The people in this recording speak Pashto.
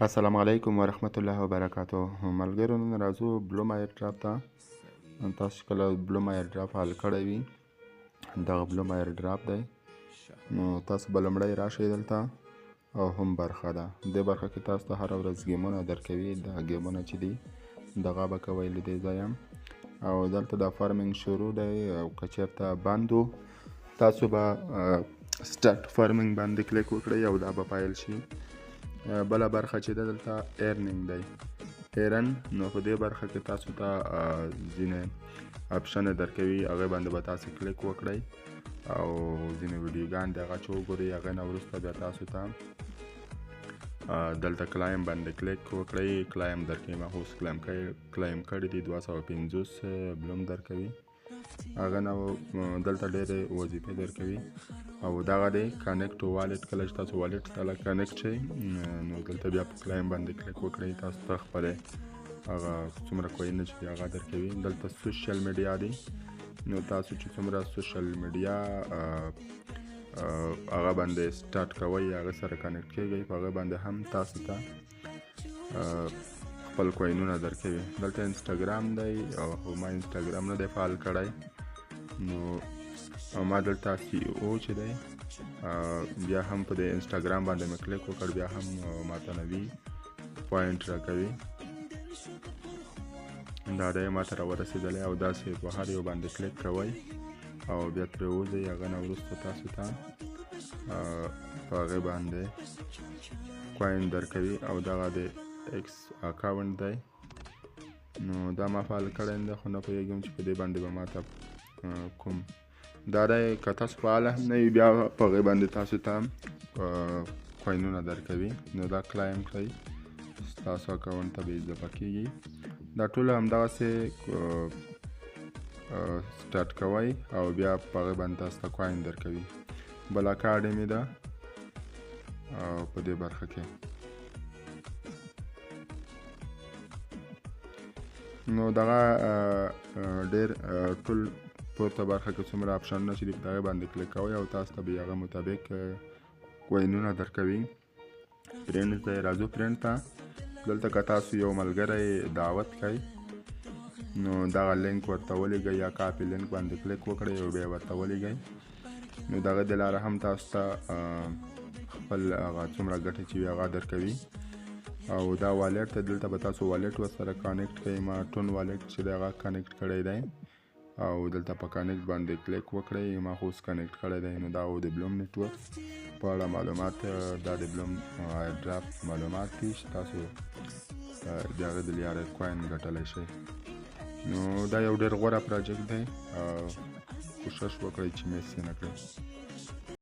السلام علیکم ورحمت الله وبرکاته. ملګرو، نن راځو بلوم airdrop ته. تاسو کله بلوم airdrop فعال کړی وي، دغه بلوم airdrop دی. نو تاسو به لومړی راشئ دلته او هم برخه ده. دې برخه کې تاسو ته هره ورځ ګیمونه درکوي. دا ګیمونه چې دي دغه به کوئ له دې ځایه. او دلته دا farming شروع دی، او که چېرته بند و تاسو به start farming باندې کلیک وکړئ او دا به پیل شي. بله برخه چې ده دلته earning دی، earn. نو په دې برخه کې تاسو ته ځینې option درکوي، هغې باندې به تاسو کلیک وکړئ او ځینې ویډیوګان د هغه چې وګورئ. هغې نه وروسته بیا تاسو ته دلته claim باندې کلیک وکړئ، claim درکوي. ما خو اوس claim کړي دي، 250 بلوم درکوي. هغه نه دلته ډېرې وظیفې درکوي. او دغه دی connect wallet. کله چې تاسو wallet ته connect شئ نو دلته بیا په claim باندې کلیک وکړئ، تاسو ته خپلې هغه څومره coin چې دي هغه درکوي. دلته social media دی، نو تاسو چې څومره social media هغه باندې start کوئ، هغه سره connect کیږئ، په هغه باندې هم تاسو ته خپل coin ونه درکوي. دلته انسټاګرام دی، او ما انسټاګرام نه دی فعال کړی، نو ما دلته سی او چې دی بیا هم په دې انسټاګرام باندې مې کلیک وکړ، بیا هم ما ته 90 point راکوي. دا دی ما ته راورسېدلی. او داسې په هر یو باندې کلیک کوئ او بیا ترې وځئ. هغه نه وروسته تاسو ته په هغې باندې coin درکوي. او دغه د X account دی، نو دا ما فعال کړی نه دی، خو نه پوهېږم چې په دې باندې به ما ته کوم دا دی. که تاسو فعال هم نه وي بیا په هغې باندې تاسو ته coin ونه درکوي. نو دا claim کړئ، ستاسو account ته به اضافه کېږي. دا ټول همدغسې start کوئ او بیا په هغې باندې تاسو ته coin درکوي. بل اکاډمي ده او په دې برخه کې نو دغه ډېر ټول پورته برخه کې څومره option ونه چې دي په دغې باندې کلیک کوئ او تاسو ته به یې هغه مطابق coin ونه درکوي. friend ته راځو، friend ته دلته که تاسو یو ملګری دعوت کړئ نو دغه لینک ورته ولیږئ یا copy link باندې کلیک وکړئ او بیا ورته ولیږئ. نو دغه د لارې هم تاسو ته خپل هغه څومره ګټه چې وي هغه درکوي. او دا wallet ته دلته به تاسو wallet ورسره connect کړئ. ما TON wallet چې دی هغه connect کړی دی او دلته په connect باندې کلیک وکړئ. ما خو اوس connect کړی دی. نو دا د بلوم network په اړه معلومات، دا د بلوم airdrop معلومات دي چې تاسو د هغې د لارې coin ګټلی شئ. نو دا یو ډېر غوره project دی، کوشش وکړئ چې miss یې نه کړئ.